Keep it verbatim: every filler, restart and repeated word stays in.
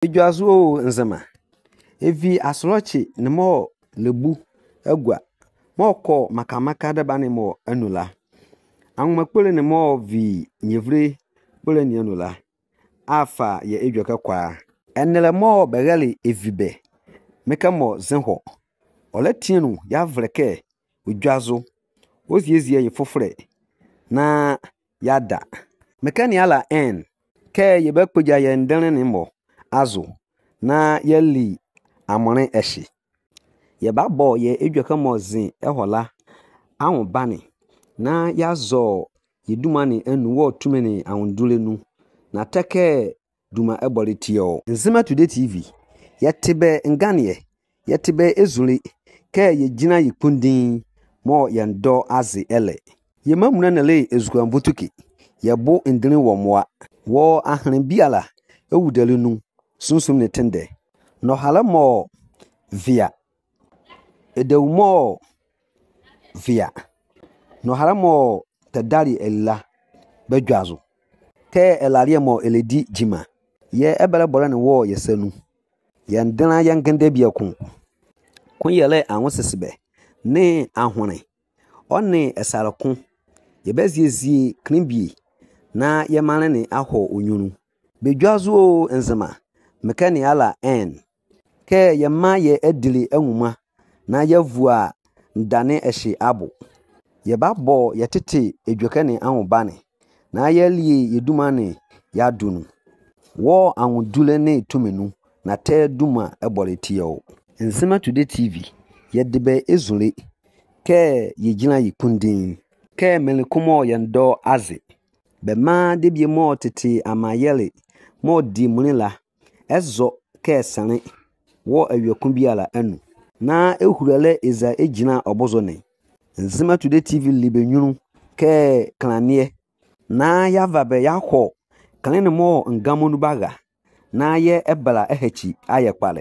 Edwazo oo Nzema. Evi asolɔkye ne mɔɔ lɛ bu agua, mɔɔ kɔ Makamaka dɛba ne mɔ anu la. Anwoma kpole ne mɔɔ vi nyevile kpole ne anu la afa yɛ edwɛkɛ kɔa. Ɛnɛlɛ mɔɔ bɛrɛle evi bɛ, mekɛ mɔ ze hɔ. Ɔlɛ tia nu yeavɛlɛ kɛ Odwazo. Ɔziezie ye fofolɛ na yeada. Mekɛ ne ala ɛn, kɛ yɛbakpogya yɛ ndenle ne mɔ azo na yeali amonle ɛhye. Yɛbabɔ yɛ edwɛkɛ mɔɔ ze ɛhɔ la anwobane, na yeazɔ yɛ duma ne anu wɔ tumi ne anwodole nu, natɛ kɛ duma ɛbɔle tia ɔ. Nzema Today TV, yɛte bɛ nganeɛ, yɛte bɛ ezule, kɛ yɛgyinla ye kpundii mɔɔ yɛndɔ aze ɛlɛ. Yɛmɔ amuna ne le ezukoa nvotuke, yɛbo ndenle wɔ moa. Wɔ ahenle biala ɛwudole nu, sunsum ne tendɛ. Nɔhalɛ mɔɔ vea, ɛdawumɔ vea, nɔhalɛ mɔɔ tɛdaleɛ ali la badwazo. Kɛ ɛlaleɛ mɔɔ ɛlɛdi gyima, yɛ ɛbɛlɛbɔlɛ ne wɔ yɛ sa nu. Yɛndenla yɛngendɛ bieko. Koyɛlɛ anwosesebɛ nee ahonle, ɔ nee ɛsale ko. Yɛbaziezie kenle bie na yɛmanle ne ahɔ ɔ nyunlu. Bɛdwazo oo Nzema, mekɛ ne ala ɛn, kɛ yɛmaa yɛ adile anwuma na yeavua ndane ɛhye abo. Yɛbabɔ yɛtete edwɛkɛ ne anwobane, na yealie yɛ duma ne yeado nu wɔ anwodole nee tumi nu, natɛ duma ɛbɔle tia ɔ. Nzema Today TV, yɛde bɛ ezule, kɛ yɛgyinla ye kpundii, kɛ menli ko mɔɔ yɛndɔ aze. Bɛmaa debie mɔɔ tete amaa yɛle mɔɔ di monli la ɛzɔ kɛ ɛsenle wɔ awie ko biala anu, na ɛhulolɛ eza ɛgyinla ɔbozo ne. Nzema Today TV li bɛ nyunlu kɛ kenlaneɛ, na yeava bɛ yeahɔ kenle ne mɔɔ ngamɔ nu bara, na yɛ ɛbɛla ɛhakyi ayɛ kpalɛ.